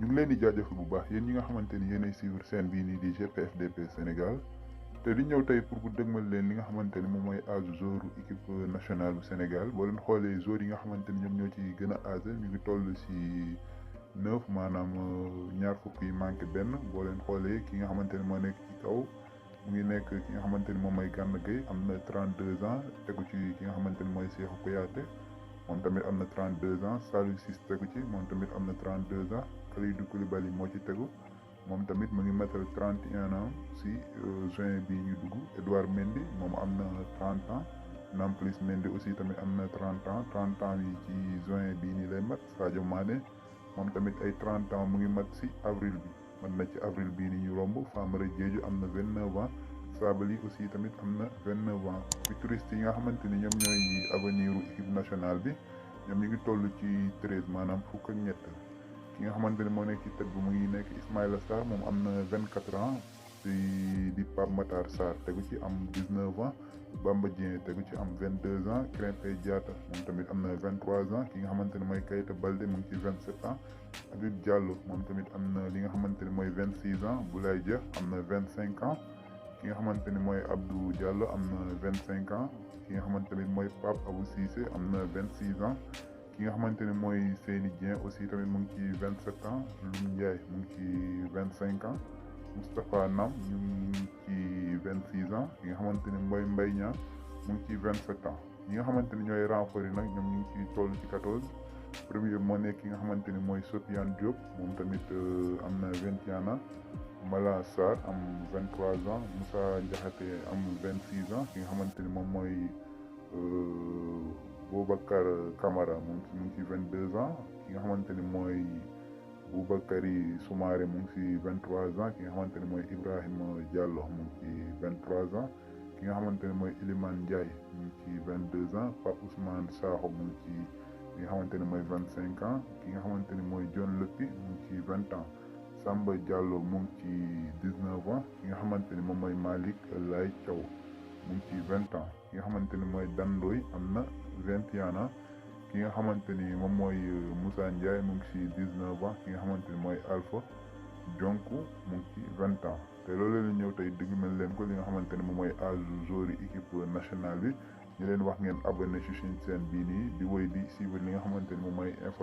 ñu ngi leen di jaajëfal bu baax yéen ñi nga xamante ni yéenay suivre chaîne bii nii di GPFDP Sénégal te di ñëw tey pour bu dëgmal leen li nga xamante ni moom mooy âge joueur équipe nationale bu Sénégal boo leen xoolee joueurs yi nga xamante ni ñoom ñoo ci gën a âgé ñu ngi toll si 9 maanaam ñaar fukk yi manqué benn boo leen xoolee ki nga xamante ni moo nekk ci kaw mu ngi nekk ki nga xamante ni moom mooy Gana Gueye am na 32 ans tegu ci ki nga xamante ni mooy Cheikhou Kouyaté moom tamit am na 32 ans Saliou Ciss tegu ci moom tamit am na 32 ans Kalidou Koulibaly moo ci tegu moom tamit mu ngi matal 31 ans si juin bii ñu dugg Edouard Mendy moom am na 30 ans Nampalys Mendy aussi tamit am na 30 ans 30 ans yi ci juin bii nii lay mat Sadio Mané moom tamit ay 30 ans mu ngi mat si avril bi man na ci avril bii nii ñu romb Famara Diédhiou am na 29 ans Sabaly aussi tamit am na 29 ans futuristes yi nga xamante ni ñoom ñooy avenir u équipe nationale bi ñoom ñu ngi toll ci 13 maanaam fukk ak ñett ki nga xamante ni moo nekk ci tët bi mu ngi nekk Ismaïla Sarr moom am na 24 ans di Pape Matar Sarr tegu ci am 19 ans Bamba Dieng tegu ci am 22 ans Krépin Diatta moom tamit am na 23 ans ki nga xamante ni mooy Keita Baldé mu ngi ci 27 ans Habib Diallo moom tamit am na li nga xamante ni mooy 26 ans Boulaye Dia am na 25 ans ki nga xamante ni mooy Abdou Diallo am na 25 ans ki nga xamante ni mooy Pape Abou Cissé am na 26 ans ki nga xamante ni mooy Seny Dieng aussi tamit mu ngi ci 27 ans Loum Ndiaye mu ngi ci 25 ans Moustapha Nam ñu ngi ci 26 ans ki nga xamante ni mooy Mbaye Niang mu ngi ci 27 ans ñi nga xamante ni ñooy renfort yi nag ñoom ñu ngi ci toll ci 14 premier moo nekk ki nga xamante ni mooy Sofiane Diop moom tamit am na 21 ans Mala Sarr am 23 ans Moussa Ndiakhaté am 26 ans ki nga xamante ni moom mooy Boubacar Camara mu ngi ci 22 ans ki nga xamante ni mooy Boubakary Soumaré mu ngi ci 23 ans ki nga xamante ni mooy Ibrahima Diallo mu ngi ci 23 ans ki nga xamante ni mooy Iliman Ndiaye mu ngi ci 22 ans Pape Ousmane Sakho mu ngi ci ki nga xamante ni mooy 25 ans ki nga xamante ni mooy John Lopy mu ngi ci 20 ans Samba Diallo mu ngi ci 19 ans ki nga xamante ni moom mooy Malick Laye Thiaw mu ngi ci 20 ans ki nga xamante ni mooy Dan Ndoye am na 21 ans ki nga xamante ni moom mooy Moussa Ndiaye mu ngi ci 19 ans ki nga xamante ni mooy Alpha Dionkou mu ngi ci 20 ans te loolu leen ñëw tey dëgg mel leen ko li nga xamante ni moom mooy âge joueur yi équipe nationale bi ñu leen wax ngeen abonné ci suñu chaîne bii nii di woy di suivre li nga xamante ni moom mooy